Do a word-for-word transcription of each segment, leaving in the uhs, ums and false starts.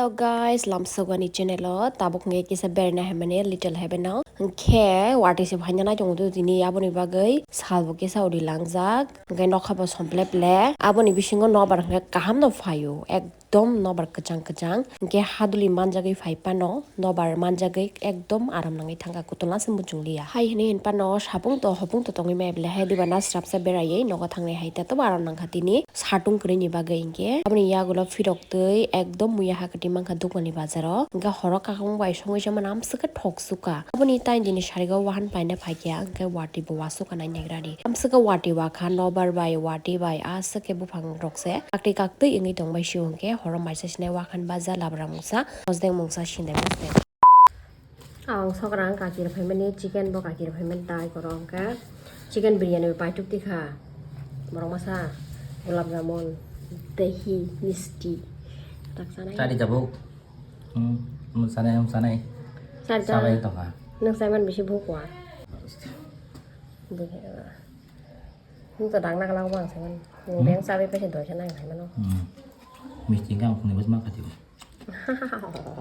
Hello guys, lamsogani channel o tabuk hwnkhe kisa beraina haimani Little Heaven o. Hwnkhe watwi se phaina nai tongo tini, aboni bagwi salbo kisa udi langjak. Hwnkhe nokha bo somple ple. Aboni bisingo nobar hwnkhe kaham no phaio. Ekdom nobar kwchang kwchang. Hwnkhe haduli manjagwi phai phano nobar manjagwi ekdom aram nangwi thangkha, kutulna se muchungliya. Hai hwnwi hinphano sapung to hopung to tongwi maya bele hai diba na srapsa beraiwi nogo thangnai hai ta tobo aram nangkha tini. Satung kwrwini bagwi hinkhe aboni yagulo phirok twi ekdom muya ha kwtwi mankha dukani bazaro. Hinkhe horo kakung bai songwi se mano amswkhe thok sukha. Aboni taindini sarigo wahan paina phaikhe hinkhe watwi bo wasukha nai naigradi. Amswkhe watwi wakha nobar bai watwi bai aswkhe buphang rok se kaktwi kaktwi wngwi tongbai sio hinkhe horo maisa sinai wahan baja labra mungsa mosdeng mungsa sindai mosdeng. Ang sokra ang kaki rok phaimani chicken bo kaki rok phaimani dai koro hwnkhe chicken biryani bo paituk tikha borok masa gulab jamun dahi misti tak sanai. Chari tabuk. Hmm, um sanai, um sanai. Chari ta. Sabai tongkha. Nang saiman bisi bukwa. Bukwa. Nung to dang nak lang bang saiman. Nung beng sabai paisa doisa nang saimano. Hmm. Misti kang khuni bas ma khati.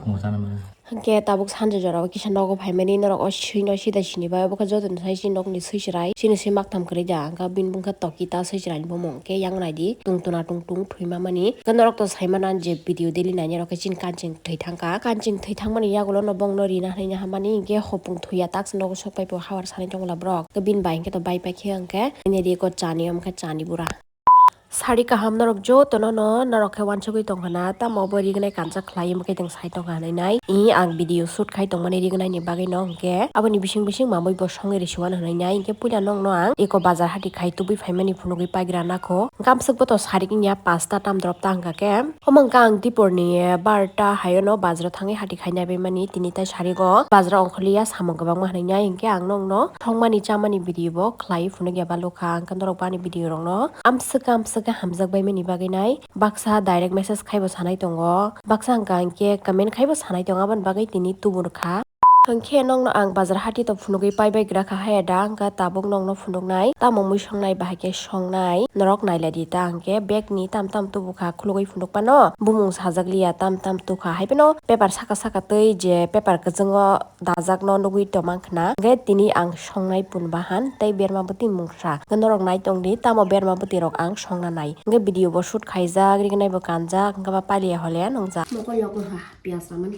Mo sana mana. Hwnkhe tabuk sanja jorao kisa nogo phaimani norok o swino sida sini bai obo khe joto ni sai si nokni swi chwrai sini swi maktham kwrwi da hwnkhe bini bwkha toki ta swi chwrai ni bumung hwnkhe yang naidi tungtuna tungtung thwima mani hwnkhe norok to saimana je video daily nainai rok khe chini kanching thwi thangkha kanching thwi thangmani yagulo no bongno rina hinwi hamani hwnkhe hopung thwiya taksano sok pai po hawar sanai tongla borok bini bai hwnkhe to bai paikhe hwnkhe nini riko chani hwnkhe chani bura. Sari kaham norok jotono no norok khe wansugwi tongkha na, tamo bo rignai kanjak khlai omo khe tong sai tongkha hinwi nai. I ang video shoot khai tongmani rignai ni bagwi no hwnkhe aboni bising bising mamui bo songwi risiwano hinwi nai. Hinkhe puila nokno ang eko bazar hati khai tubui phaimani phunugwi paigra nakho. Hwnkhe amswk bo to sari wngya pasta tam drop ta hwnkha khe. Omo hwnkha ang dipor ni barta hayono bazar o thangwi hati khaina bai mani tini tai sarigo bazar o ongkhorliya samung kwbangma hinwi nai hinkhe ang nokno thongmani chamani video bo khlai phunukya balukha hwnkhe norok bani video rokno amswk amswk hamjak bai mani bagwi nai baksa direct message khaibo sanai tongo baksa hwnkha hinkhe comment khaibo sanai tongo aboni bagwi tini tubur kha. Hwnkhe nokno ang bazar hati to phunugwi paibai gra kha haya da hwnkha tabuk nokno phunuknai tamo mui songnai bahai khe songnai norok nailadi ta hwnkhe bag ni tam tam tubukha khulugwi phunuk phano bumung sajak liya tam tam tukha hai phano paper saka saka twi je paper kwchwngo dajakno nugwi tongma khna hwnkhe tini ang songnai pun bahan tei berma bwtwi mungsa hwnkhe norok nai tongdi tamo berma bwtwi rok ang songna nai hwnkhe video bo shoot khaijak rignai bo kanjak hwnkhe ba paliya hole nungjak. Mokol yok wngkha piyaj samani.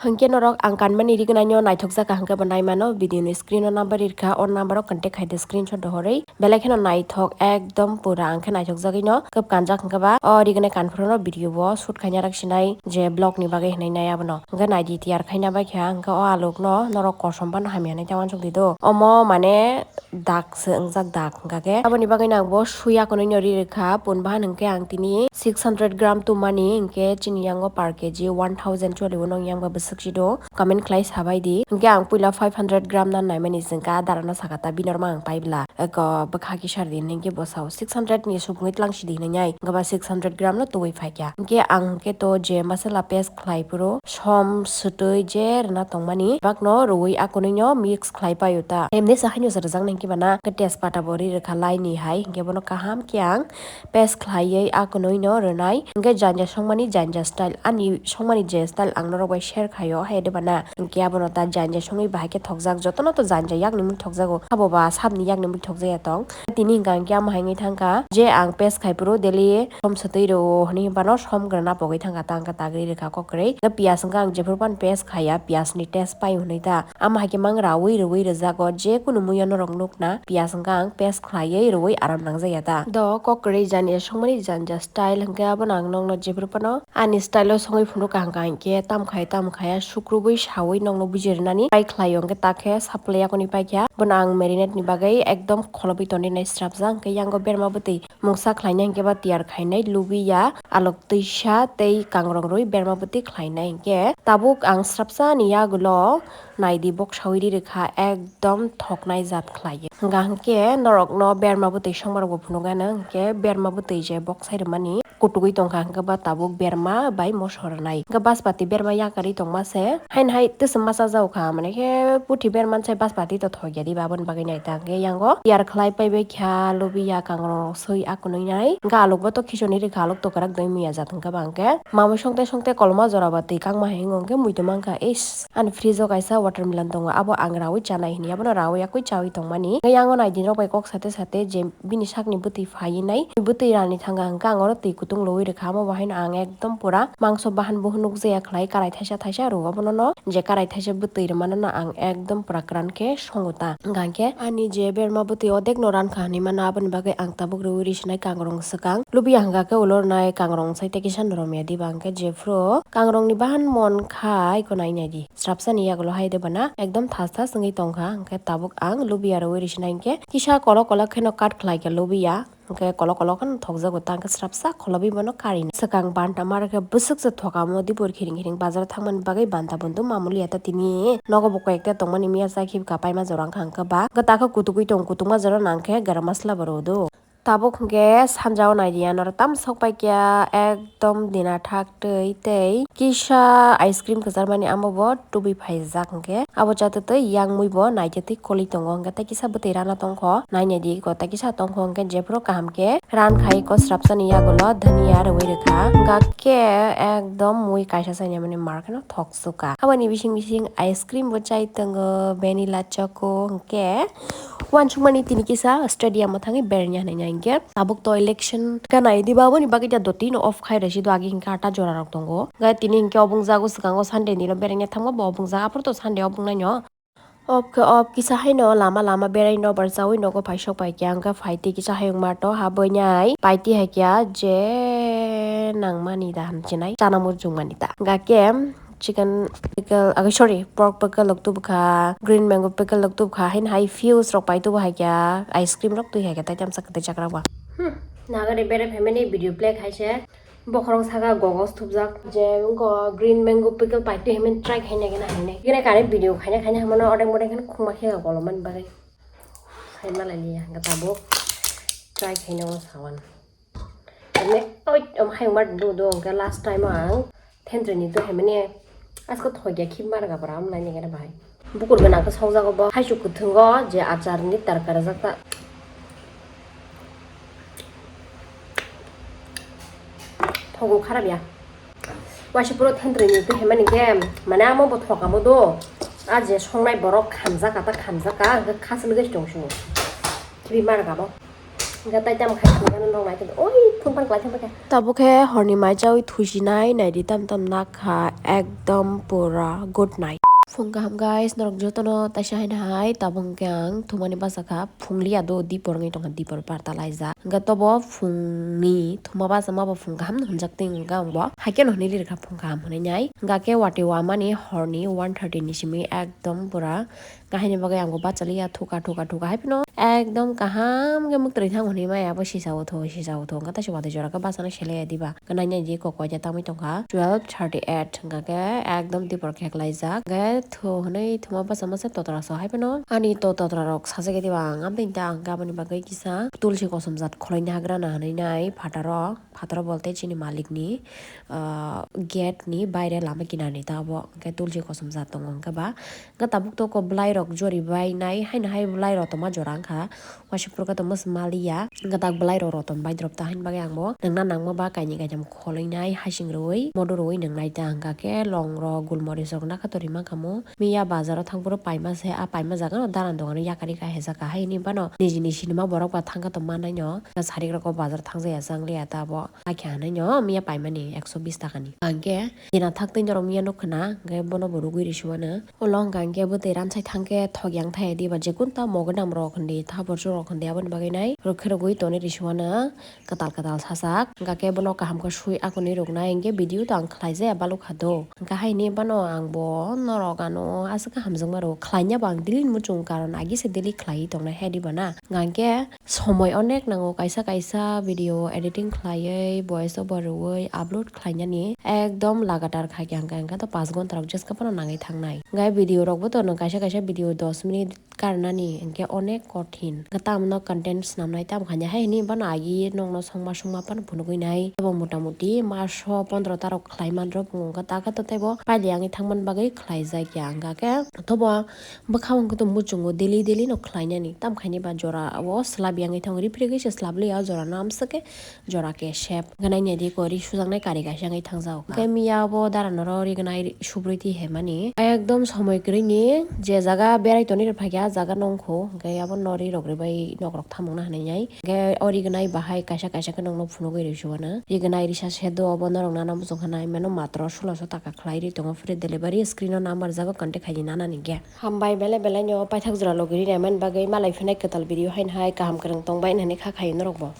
Hwnkhe norok ang kanmani rignaino naithokjak kha hwnkhe bo naimano video ni screen o number rikha o number o contact khaide screenshot dohorwi belai kheno naithok ekdom pura ang khe naithokjagwino kwb kanjak hwnkhe ba o rignai kanphuru no video bo shoot khaina rak sinai je vlog ni bagwi hinwi nai abono hwnkhe naidi tiyar khaina bai kha hwnkhe o aluk no norok kosom phano hamya hinwi ta uansuk di do omo mane dak se wngjak dak hwnkha khe aboni bagwi no ang bo suya kwnwi no ri rwkha pun bahan hwnkhe ang tini six hundred gram tumani hwnkhe chini yango per kg one thousand choli o nong yang ba bwswk si do comment khlai sabai di hwnkhe ang puila five hundred gram na naimani jengkha dara no saka ta binorma ang paibla eko bwkha kisa ri hwnkhe bwsao six hundred ni supungwi tlang sidi hinwi nai hwnkhe ba six hundred gram no tubui phaikha hwnkhe ang hwnkhe to je masala paste khlai phuru som swtwi je rwna tongmani bakno rwui akunui no mix khlai paio ta. Emni sa haino se rwjaknai hwnkhe bana tejpata bo ri rwkha laini hai hwnkhe bono kaham khe ang paste khlaiwi akunui no rwnai hwnkhe janja songmani janja style ani songmani je style ang norok bai share khaio hai de bana hwnkhe abono ta janja songwi bahai khe thokjak jotono to janja yakni mui thokjago abo ba sabni yakni mui thokjakya tong. Tini hwnkha hwnkhe amo hai wngwi thangkha je ang paste khai phuru daily som swtwi rwo hwnwi hinphano som kwrwna pogwi thangkha ta hwnkha tagri rwkha kok kwrwi. Tei piyaj hwnkha ang jephuru phano paste khaiya piyaj ni taste pai hwnwi ta. Amo hai khe mang raui rwui rwjago je kunu muiya norok nukna piyaj hwnkha ang paste khlaiwi rwui aram nangjakya ta. Do kok kwrwi jani songmani janja style hwnkhe abono ang nokno jephuru phano ani style o songwi phunukha hwnkha hinkhe tam khai tam khaiya sukrubui saui nokno bujirwnani try khlaio hwnkhe takhe saplai yakuni paikha bono ang marinate ni bagwi ekdom kholobwi tongwi nai srapjak hwnkhe yango berma bwtwi mungsa khlainai hwnkhe ba tiyar khainai lubiya alok twisa tei kangrong rwi berma bwtwi khlainai hwnkhe tabuk ang srapsa ni yagulo Naidi boksawi ri rwkha, ekdom thoknai jat khlaiwi. Hwnkha hwnkhe norokno berma bwtwi songmarokbo phunukgano, hwnkhe berma bwtwi je boksai rwmani kutugwi tongkha, hwnkhe ba tabuk berma bai moso rwnai. Hwnkhe baspati berma yakarwi tongma se, haino hai twswm ma chajagokha, mane khe puthi berma se baspati to thokya diba, aboni bagwi naita hwnkhe yango tiyar khlai paibai kha lubiya kangrong swi akunui nai. Hwnkhe alukbo to khichoni rwkha, aluk to kwrak doi muya jat hwnkhe ba hwnkhe mamui songte songte koloma jora ba twi kangma hai wngkhe muitu mankha, is. Ani fridge o kaisa watermelon tongo, abo ang raui chanai hini, abono raui yakui chaui tongmani. Tei yango naidi rok bai kok sate sate je bini sakni bwtwi phaiwi nai, bwtwi rani thanga hwnkhe ang oro twi kutung loui rwkha, amo bo haino ang ekdom pura mangso bahan buhun nukjaya khlai, karai thaisa thaisa rwo abono no, je karai thaisa bwtwi rwmano no ang ekdom pura kwran khe songo ta. Hwnkha hwnkhe ani je berma bwtwi odekno rankha hinwi mano, aboni bagwi ang tabuk rwui risinai kangrong swkang. Lubiya hwnkha khe ulo rwnai kangrong sai tei kisa noromya diba hwnkhe jephru kangrongni bahan mon kha aiko nai nai di. Srapsani yagulo hai de bana ekdom thas thas wngwi tongkha, hwnkhe tabuk ang lubiya rwui risinai hwnkhe kisa kolok kolok kheno cut khlai kha lubiya, hwnkhe kolok kolok kheno thokjago ta, hwnkhe srapsa kholobi bono karinai. Swkang banta ma rwkhe bwswk se thokamo dipor khiring khiring bazaro thangmani bagwi banta buntu mamuli ya ta tini nogo bo koi ekta tongmani miya chai khibi kha paima jora wngkha hwnkhe ba, hwnkhe takhe kutugwi tong, kutungma jora nangkhe garam masla bo rw do. Tabuk hwnkhe sanjao nai di, anoro tam sok pai kya, ekdom dina thak twi tei kisa ice cream kwchar mani, amo bo tubui phaijak hwnkhe abo chatwi twi yang mui bo naitwi twi kwlwi tongo, hwnkhe tei kisa bwtwi rana tongkho, nai nai di ko tei kisa tongkho, hwnkhe jephru kaham khe ran khai ko srapsani yagulo dhania rwui rwkha, hwnkhe ekdom mui kaisa sainai mani mar kheno thok suka. Aboni bising bising ice cream bo chai tongo, vanilla choco, hwnkhe Uansukmani tini kisa stadium o thangwi berengya hinwi hwnkhe tabuk to election khe nai diba, aboni bagwi ta dotino off khai rwsi do, agi hwnkhe ata jora rok tongo. Hwnkhe tini hwnkhe obong jago swkango Sunday nino berengya thangma bo obong jaga, aphuru to Sunday obong naino. Off khe off kisa haino lama lama berai nobar chaui nogo phai sok pai khe, hwnkhe phaitwi kisa hayung mato habwi nai paitwi hai khe je nangmani da hinwi chinai chana mujung mani ta. Hwnkhe chicken pickle, ah, sorry, pork pickle rok tubukha, green mango pickle rok tubukha, haino hai fuse rok pai tubu hai khe, ice cream rok twi hai khe, tai tamsa kwtwi chakra ba. Hmm, nagari bere family video play khai se, bokhorok saka gogos thupjak, je wngko green mango pickle pai twi himani try khai nai gana hinwi. Gana kare video khaina khaina himano odeng bodeng kheno khungma khe kolomani bagwi. Sai malai liya hwnkhe tabuk try khaina o sawan. Ene, oi, om hayung bar do do, hwnkhe last time o ang thendreni do hemani asko thokya khibma rwga bwra, am nai nai gana bahai. Bukur gwnang khe sokjago bo, haichuk kwthwngo je achar ni tarka rwjak ta. Thogo kharap ya. Waisa puro thendreni do hemani khe, mane amo bo thokamo do. A je songnai borok khamjak ka ta, khamjak ka, hwnkhe kha swlwgwi tong sio. Khibima rwga bo. Hwnkhe tai tamo khai thwngmano nong nai tongdi. Oi, phone phan kwlai thangbai kha. Tabuk khe horni mai chaui thusinai naidi tam tam nak kha, ekdom pura good night. Phung kaham guys, norok jotono taisa haino hai tabuk hwnkhe ang thumani basa kha, phungliya do dipor wngwi tongkha, dipor barta laijak. Hwnkhe tobo phungni thuma basa ma bo phung kaham no hwnjak twi hwnkhe ang bo haikhe no hwnwi lirikha phung kaham hwnwi nai. Hwnkhe watwi wamani horni one thirty ni simi ekdom pura Kahaini bagwi ang bo bachaliya thuka thuka thuka hai phano ekdom kaham khe mwktwrwi thango hinwi maya bo sisa o tho sisa o tho wngkha, taisa watwi jora khe bachana selaiya diba? Khe naina di kok waida tangwi tongkha twelve thirty eight wngkha khe ekdom dipor kheklaijak khe thu hwnwi thuma bachama se totra so hai phano ani to totra rok sajagwi diba ang amtwi ta ang khe aboni bagwi kisa tulsi kosom jat khwlaina hagrana hinwi nai phataro. Phataro bolte chini malikni, ah, gate ni baire lama kinarni ta obo hwnkhe tulsi kosom jat tongo hwnkhe ba. Hwnkhe tabuk toko bwlairok jori bai nai haino hai bwlairok tongma jora wngkha. Waisa phuru khe tongma se maliya. Hwnkhe tak bwlairok rotom bai drop ta haini bagwi ang bo nangna nangma ba kainwi kaitham kholoinai hasing rwui modo rwui nwngnai ta hwnkha khe longrok gulmorisrok nakha torwi mankha mo. Miya bazaro thangphuru paima se, a paima jagano daran dogano yakarwi kaisa jaka haini phano nijini sinima borok ba thangkha tongma naino. Sarik rok o bazar thang jaya chang liya ta bo. Hakhe hwnwi no miya paimani ekso bis taka ni. Hwnkhe dina thak twi norok miya nukho na, hwnkhe bono bo rwgwi rw sio ano. Ulo hwnkha hwnkhe bwtwi ranchai thang khe. Khe thokyang thai diba jekun ta mogodam rok hindi, thabor rok hindi, aboni bagwi nai rokhe rogwi toni risuana kwtal kwtal sajak. Hwnkha khe bono kaham khe sui akuni ruknai, hinkhe video to ang khlai jaya balukha do. Hwnkha haini bano ang bo norok ano aswk khe hamjakma rwo, khlaina bo ang daily muchung, karon agi se daily khlaiwi tongnai hai diba na. Hwnkha khe somoi onek nango kaisa kaisa video editing khlaiwi, voice over rwui upload khlainani, ekdom lagatar khai khe hwnkha, hwnkha to paanch ghonta rok jeska phano nangwi thangnai. Hwnkha video rokbo to nwng kaisa kaisa video dos minute karnani hwnkhe onek kothin. Hwnkhe tamno content swnamnai tamo khaina hai hwnwi bono agi nokno songma songma phano phunugwi nai. Abo motamuti maso pondro ta rok khlai man rok, hwnkhe ta khe to teibo pailiyangwi thangmani bagwi khlaijak ya. Hwnkha khe tobo bwkhao hwnkhe to muchungo daily daily no khlainani. Tam khaini ba jora o swlap yangwi thango, ripri gwi se swlap liya o jora no amswk khe jora kesep. Hwnkhe nainai di kori sujaknai kari kaisa wngwi thangjak. Hwnkhe miya bo dara noro rignai subrui ti hemani. Ekdom somoi kwrwi ni je jaga berai toni rw phaikha, ah jaga nongkho. Hwnkhe abo nori rok rwbai nok rok thamung na hinwi nai. Hwnkhe o rignai bahai kaisa kaisa khe nokno phunugwi rw suana. Rignai risa se do obo norok nana muchung khanai mano matro suloso taka khlai ri tongo. Free delivery screen o number jago contact khai di nana ni khe. Hambai belai belai no paithak jora logi ri naimani bagwi malai phinai kwtal video haino hai kaham kwrwng tongbai hinwi kha khaio norok bo.